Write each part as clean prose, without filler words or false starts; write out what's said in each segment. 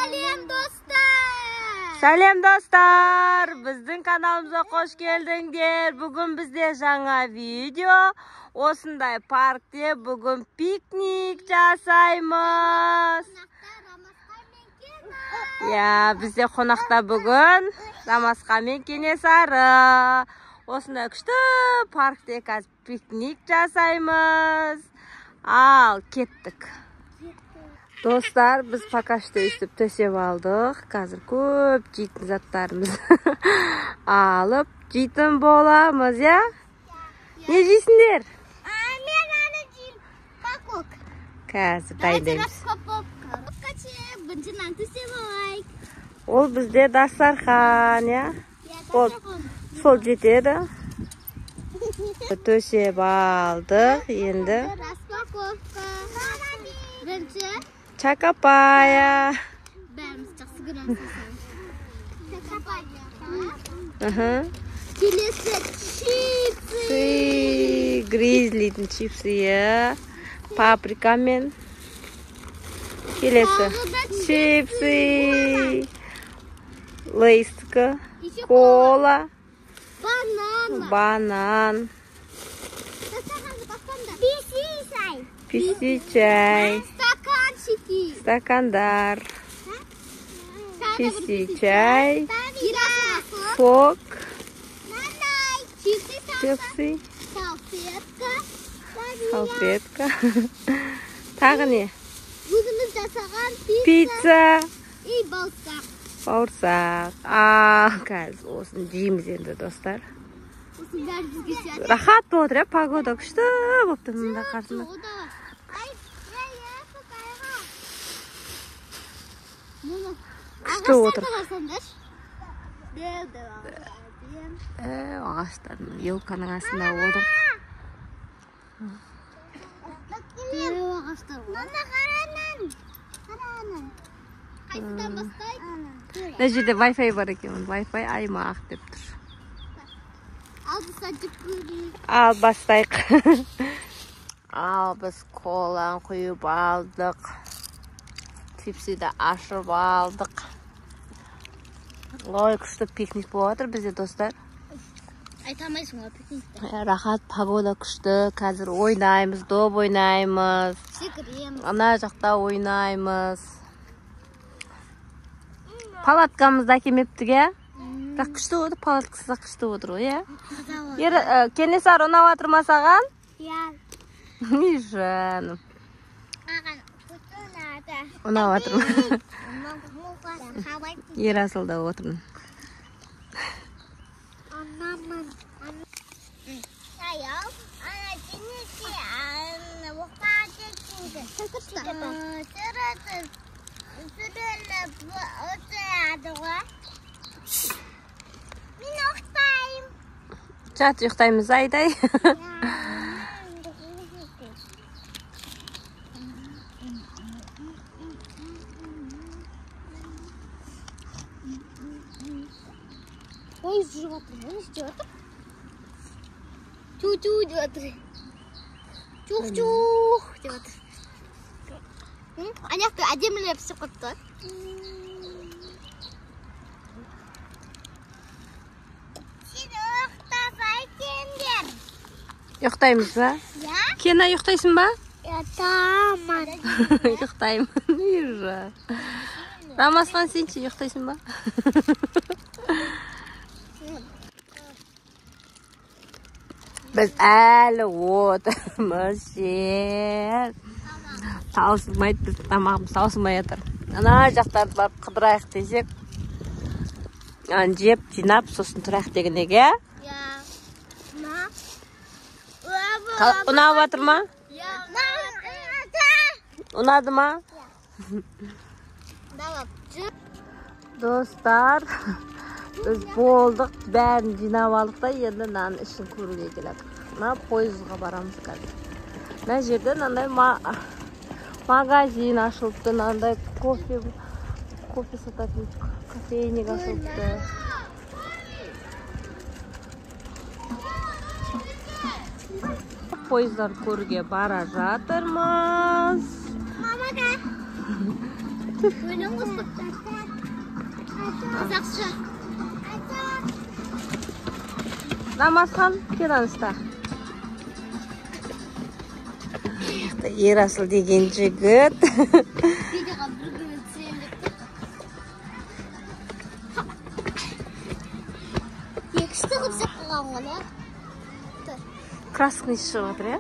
Сәлем достар! Сәлем достар! Біздің каналымызға қош келдіңдер. Бүгін бізде жаңа видео. Осындай паркте бүгін пикник жасаймыз. Иә, бізде қонақта бүгін Рамасқа мен Кенесары. Осындай күшті паркте қазір пикник жасаймыз. Ал, кеттік. Достар, біз пока что өйстіп төсеп алдық. Қазір көп жейтін заттарымыз алып жейтін боламыз, иә? Не жейсіңдер? Мен аны жеймін. Пакок. Қазір дайындаймыз. Бірінші нан төсеп алайық. Ол бізде дастархан, иә? Сол жетеді. Төсеп алдық, енді. Распаковка. Бірінші Чакапая. Бәріміз жақсы көреміз. Чакапая. Келесі чипсы. Гризлидің чипсы, иә. Паприкамен. Келесі чипсы. Лейстікі. Кола. Банан. Банан. Писи чай. Стакандар. Писи чай. Сок. Чипсы. Салфетка. Тағы не? Өзіміз жасаған пицца. И бауырсақ. Бауырсақ. Ал, қазір осыны жейміз енді, достар. Рахат болып отыр, погода күшті болып тұр мында қарсында. Күшті отыр. Ағаштардың, елканың астында болдық. Мына жерде Wi-Fi бар екен, Wi-Fi аймақ деп тұр. Ал бастайық. Ал біз коланы құйып алдық. Чипсиді ашып алдық. Ой, күшті пикник болып жатыр бізде, достар. Айта алмайсың ғой пикникті. Рахат, погода күшті. Қазір ойнаймыз, доп ойнаймыз. Секіреміз. Ана жақта ойнаймыз. Палаткамызды әкелмептік, иә? Бірақ күшті отыр, палаткасыз да күшті отыр ғой, иә? Кенесары ұнап жатыр ма саған? Иә. Не жаным. Маған ұнады. Ұнап жатыр ма? Ерасыл да отырмын. Мен ұйықтаймын. Жат ұйықтаймыз, айдай. Ой, жүріп жатыр, не істеп жатыр? Ту-ту деп жатыр. Чух-чух деп жатыр. Ана жақта әдемілеп істеп қойыпты. Ұйықтаймыз ба? Иә. Кена, ұйықтайсың ба? Ұйықтамын. Ұйықтаймын. Рамасхан, сен ше ұйықтайсың ба? Біз әлі отырмыз жер. Таусылмайды, біздің тамағымыз таусылмай жатыр. Ана жақтарды барып қыдырайық десек, аны жеп, жинап, сосын тұрайық деген еге. Ұнап жатыр ма? Ұнады ма? Достар, біз болдық, бәрін жинап алдық та, енді мынаның ішін көруге келдік. Мына пойызға барамыз қазір. Мына жерде мынандай магазин ашылыпты, мынандай кофе сататын кофейник ашылыпты. Пойыздар көруге бара жатырмыз. Өлең қосып. Қазақша. Намазхан, кел аныста. Ерасыл деген жігіт. Видеоға бір күні түсіремін деп тұр. Күшті қылып істеп қойған ғой, не? Тұр. Краскный шығып жатыр, иә?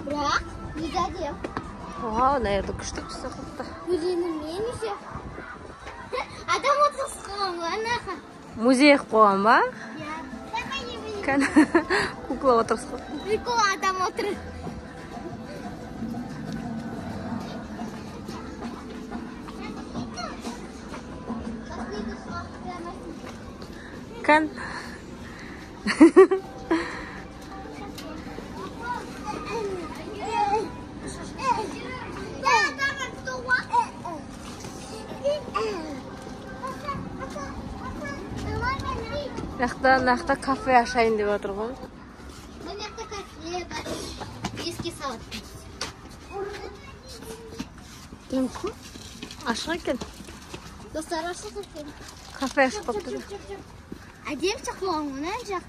Бірақ, не әдемі. Вау, наверное, күшті істеп қойыпты. Өлеңімен еще. Адам отырғызып қойған ғой, анақа. Музей қылып қойған ба? Иә. Кукла отырғызып қойыпты. Прикол, адам отыр. Кән. Мына кафе ашайын деп отыр ғой. Мына кафе бар. Еске салады. Дәмкі? Ашық екен. Достар, ашық екен. Кафе ашып қойыпты. Әдемі шыққан ғой, ана жақ.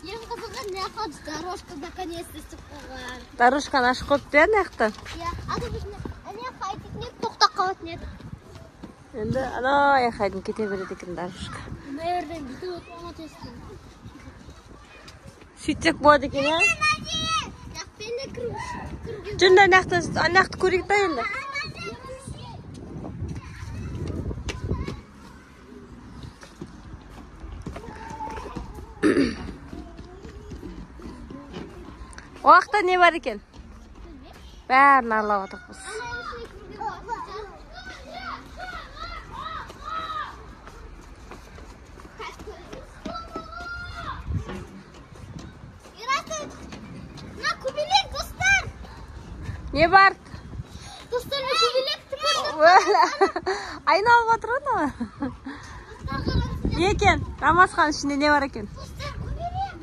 Ең қызығы мына жақта дорожка наконец-то істеп қойған. Дорожканы ашып қойыпты, иә, мына жақта? Иә, ана біз ана жаққа айтатын едік, тоқтап қалатын едік. Енді ана жаққа дейін кете береді екен дорожка. Мына жерден бүйтіп өтіп алмайтын. Сөйтсек болады екен, иә? Жақпен де кіруге. Жүріңдер, ана жақты көрейік та енді. О жақта не бар екен? Бәрін аралап отырмыз. Мына көбелек, достар. Не бар? Достар, мен көбелекті көрдім. Айналып отыр ғой. Не екен? Намазхан ішінде не бар екен? Достар, көбелек.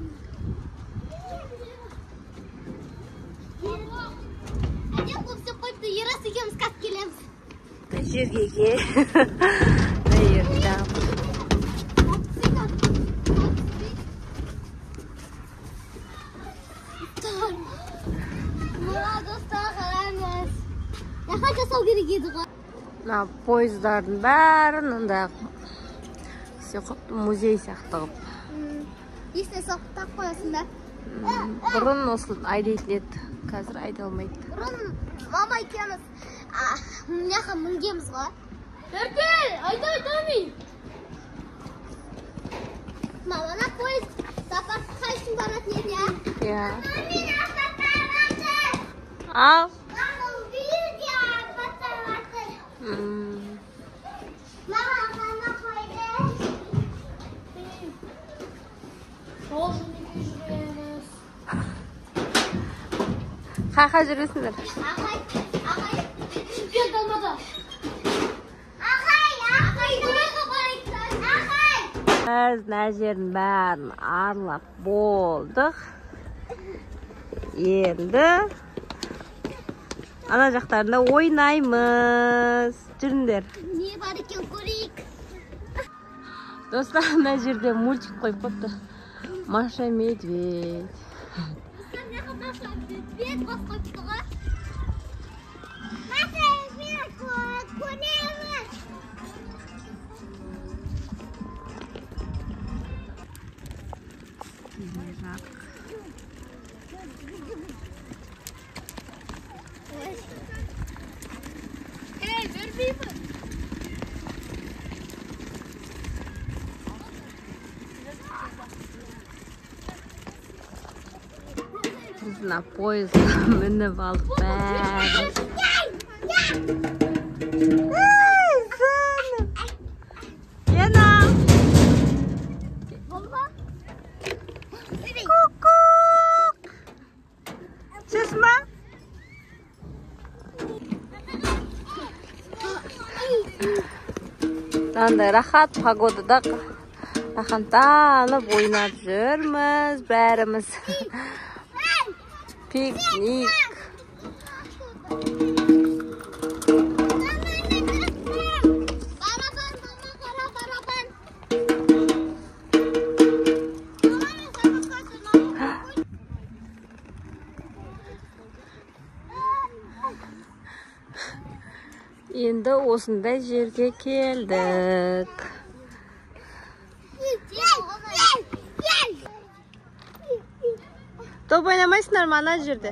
Әдемі қылып істеп қойыпты. Ерас екеуміз қазір келеміз. Жерге кел. Достар, қараңыз. Жаққа жасау керек еді ғой. Мына пойыздардың бәрін мында істеп қойыпты, музей сияқты қылып. Есіне салып тағып қоясың да. Бұрын осы айдайтын еді, қазір айдалмайды. Бұрын мама екеуміз мына жаққа мінгенбіз ғой. Еркел, айда, айдамай. Мама, ана пойыз зоопаркқа үшін баратын еді, иә? Иә. Ал. Қайда жүресіңдер? Ағай, ағай, чемпион алмады. Ағай, ағай, ағай. Біз мына жердің бәрін аралап болдық. Енді ана жақтарында ойнаймыз. Жүріңдер. Не бар екен көрейік. Достар, мына жерде мультик қойып қойыпты. Маша Медведь. Достар, мына жаққа Маша Медведь басып қойыпты ғой. Маша Медведь көреміз. Мына жақ. Ей, бермеймін. Біз мына пойызға мініп алдық бәріміз. Ей, жаным. Ена. Ку-ку. Түсесің ба? Мынандай рахат погодада рахаттанып ойнап жүрміз бәріміз. Пикник. Енді осындай жерге келдік. Топ ойнамайсыңдар ма ана жерде?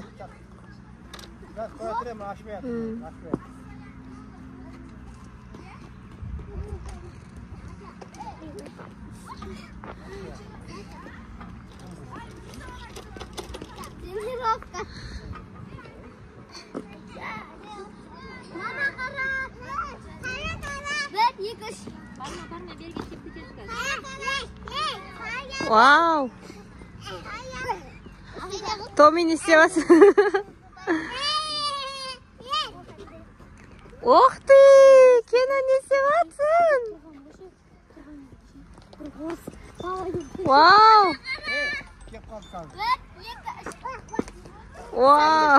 Вау! Томми не істеп? Ох ты! Кена не істеп? Вау! Вау!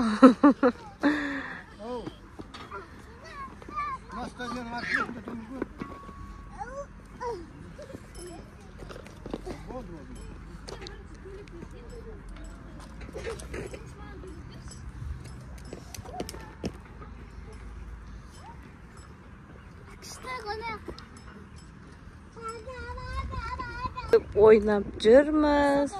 Ойнап жүрміз.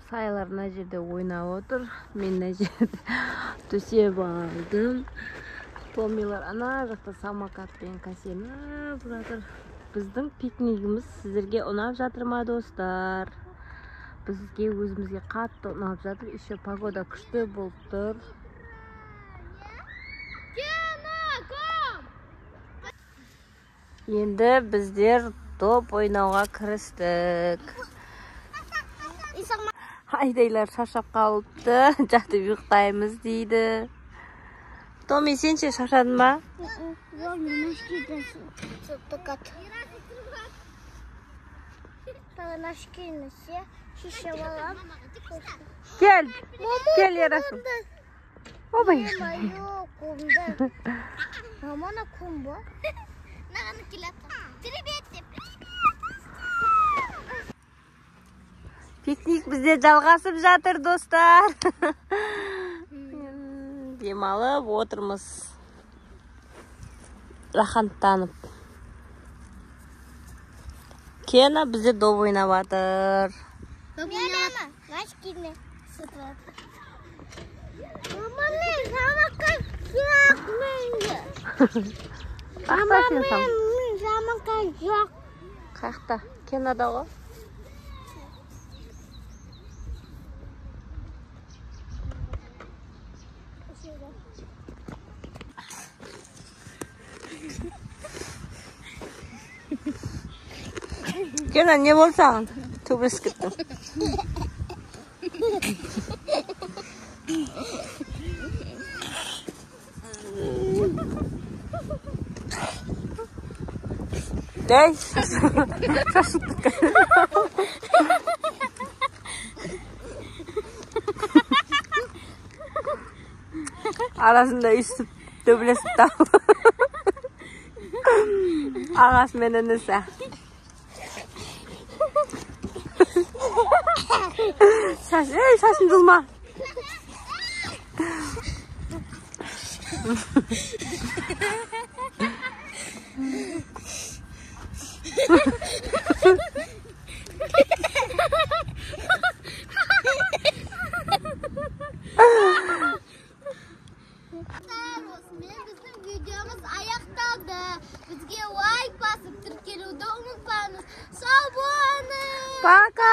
Сайлар мына жерде ойнап отыр. Мен мына жерде төсеп алдым. Томилар ана жақта самокатпен кәсеніп жатыр. Біздің пикнигіміз сіздерге ұнап жатыр ма, достар? Бізге өзімізге қатты ұнап жатыр. Еще погода күшті болып тұр. Енді біздер доп ойнауға кірістік. Айдайлар шаршап қалыпты. Жатып ұйықтаймыз дейді. Томми, сен ше шаршадың ба? Кел, кел, Ерасыл. Обай. Пикник бізде жалғасып жатыр, достар. Демалып отырмыз. Рахаттанып. Кена бізде доп ойнап жатыр. Қаяқта? Кенада ғой. Кена, не болды саған? Төбелесіп кеттің. Ей, шашып кеткен. Арасында үсіп төбелесіп тауып. Ағасы мен інісі. Шаш, ей, шашын жұлма. Осымен біздің видеомыз аяқталды. Бізге лайк басып, тіркелуді ұмытпаңыз. Сау болыңыз! Пока!